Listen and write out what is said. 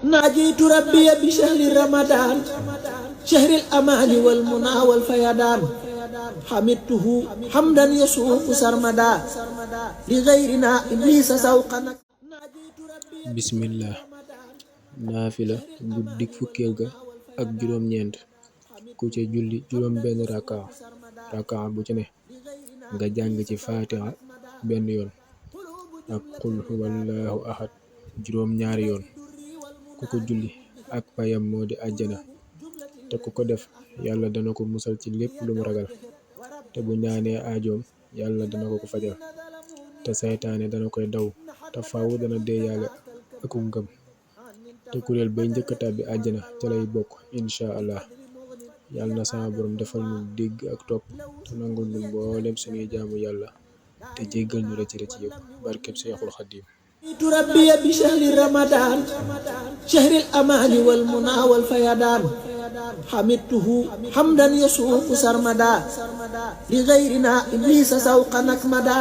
ناجيت ربي بشهر رمضان شهر الأمان والمنى والفيضان حمدته حمدا يسوق سرمدا لغيرنا إبليس سوقا bismillah naafila guddik fukkeel ga ak juróom ñeent ku ca julli juróom benn raka bu ci ne nga jàng ci faatiha benn yoon ak qul huwallahu ahad juróom ñaari yoon ku ko julli ak payam moo di àjjana te ku ko def yàlla dana ko musal ci lépp lu mu ragal te bu ñaanee aajoom yàlla dana ko fajal te saytaane dana koy daw te faawu dana dee yàlla ak ngëm te kuréel bay njëkk a tàbbi àjjana ca lay bokk insha allah. yàlla na sama borom defal nu dégg ak topp te nangul nu mboolem suñuy jaamu yàlla te jéggal nu rëcc rëcc yëpp barkeb Seexul Xadiim. ربي بشهر رمضان شهر الأمان والمنى والفيضان حمدته حمدا يسوق سرمدا لغيرنا إبليس سوقا نكمدا